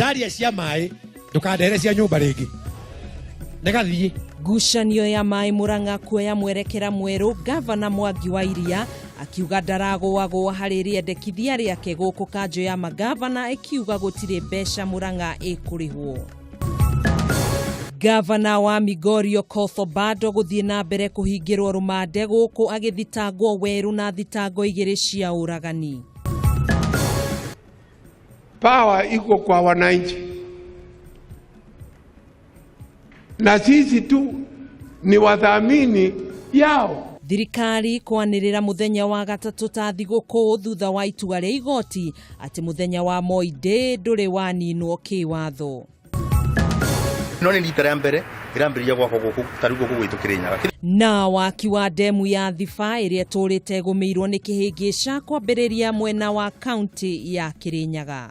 Ndaria cia maĩ, ndũkandehere cia nyũmba rĩngĩ, nĩgathiĩ. Ngucanio ya maĩ Murang'a kuoya mwerekera mwerũ, Gavana Mwangi wa Iria akiuga ndaragũagũa harĩ rĩendekithia rĩake gũkũ kanjũ ya magavana ĩkiuga gũtirĩ mbeca Murang'a ĩkũrĩhwo. Gavana wa Migori Okoth Obado gũthiĩ na mbere kũhingĩrwo rũmande gũkũ agĩthitangwo werũ na thitango igĩrĩ cia ũragani. Power iko kwa wananchi na sisi tu ni wadhamini yao. Thirikari kwanĩrĩra mũthenya wa gatatũ ta thigũkũ thutha wa itua rĩa igoti atĩ mũthenya wa Moi Day ndũrĩ waninwo kĩwatho. No nĩ rita rĩa mbere ĩrambĩrĩria gwakwo gũkũ ta rĩu gũkũ gwitũ Kĩrĩnyaga. Na waki wa ndemu ya Thiba ĩrĩa ĩtũrĩte ĩgũmĩirwo nĩ kĩhĩngĩca kwambĩrĩria mwena wa kaunti ya Kĩrĩnyaga.